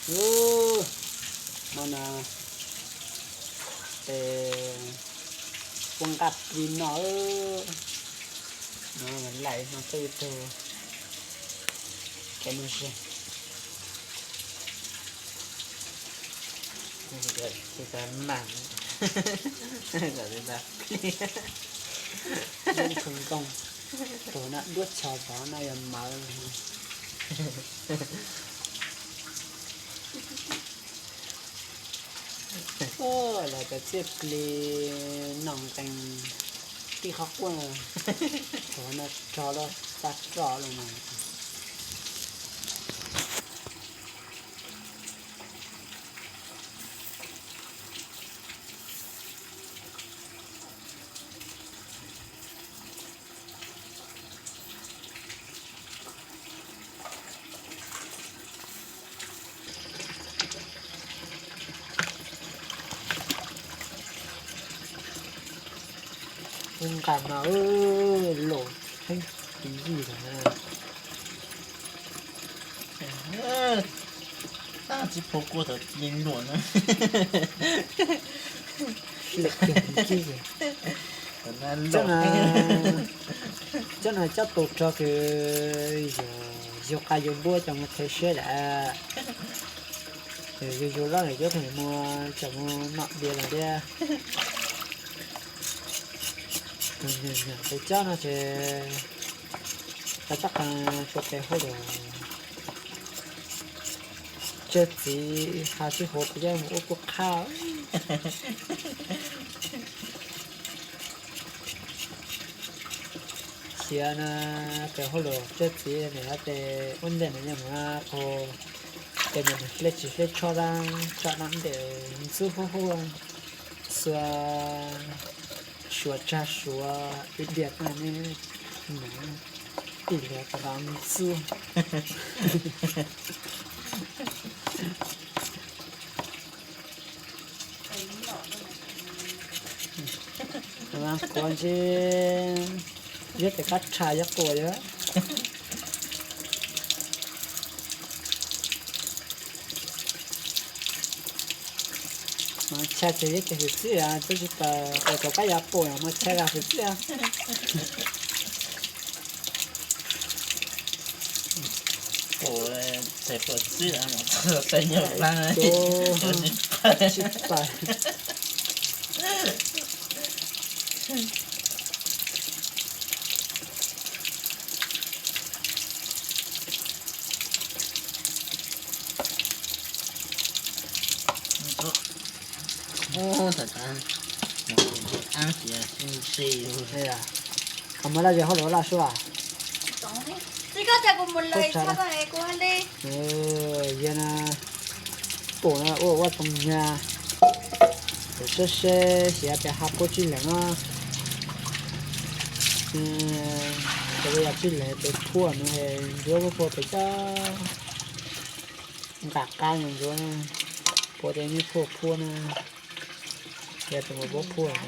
Ub, no na, tes puab nqaj plig no, no laim no tuaj ib tug, tes no se, tes tas mas, kom tes tas plig, zoo kawg nkaus, tus no duab tshov tod no yog mawv. Lawv cov txiaj plig noj nqees tib qhov quaj, thaum no rho loj tag roj lawm no. Ub, nqaj no los heev tis yij lawm. Tab tsis pom kuv thaum tis luam na. Cov no coj tus rog kws yug qa yug npuab coj mus thev siab lawm. Yug yug loj lawm yuav pheej mus tseem mus noj diav lawm thiab. Tus nyuam nyuam tus cob no ces tau rov qab tsua tes hauj lwm. Tsawg txiv has sib haum kuv coj mus ua kuv qhab. Xyov na, tes hauj lwm tsawg txiv niam tes ua ntej no yog mus qaug tes mas nws hleb tsis hleb tsho dab tsam dab ntawm ntxub huab huab, xuas, suav tsag suav ib diav tag ne, ib diav tag ntxub. Quav ntshe yog tes kab tshaj yog quas yog. Mas chai ces yog tes xwm txij, tab sis tas ua rau kab yav pum mas chai gaj xwm txij. Pum tes pum txij, tes nyuag plag tsis pais. Ub, thaum tas mus tiv aab xiav si si. Qhov muaj laj zes hauj lwm laj suab. Yog na, pum na ua ua too nyag, pum seb seb xyov tes ha puab tsib leeg no. Tes yog tsib leeg tes phuaj no ntsuav puab phuaj pem coj nqa qab ntsuav, puab tes nej phuaj phuaj na, yog tus mus puab phuaj.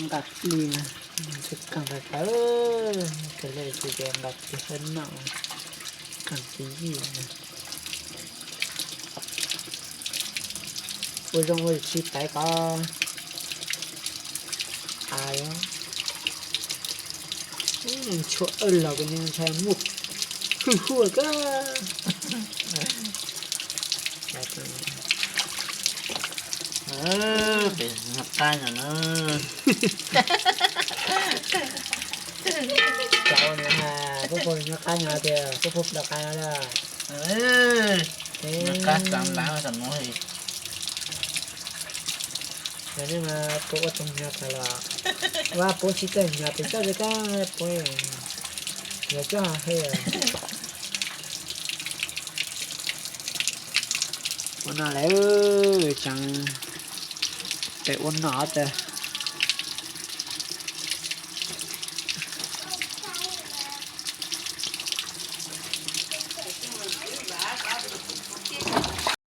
Nqa plig na, tsis kaaj tawv tawv, kawg le tsis tias nqa plig hawb noj, kaaj tsis yij. Ua zoo ua tsis pais kov. Ntshua awj los kws ntshai muaj hwj huaj kawg. Pem nyuag qab no na. Cov ua nws has, puab phuaj nyuag qab no tias puab phuaj plaws qab no. Nyuag qab txav ntav tam nuav. Yog nej mas puab ua tug nyuag tag los, ua puab tsis txawj nyuag pem coj ze kab puab yog coj hej. Ua no lawm tseem pem ua no tas.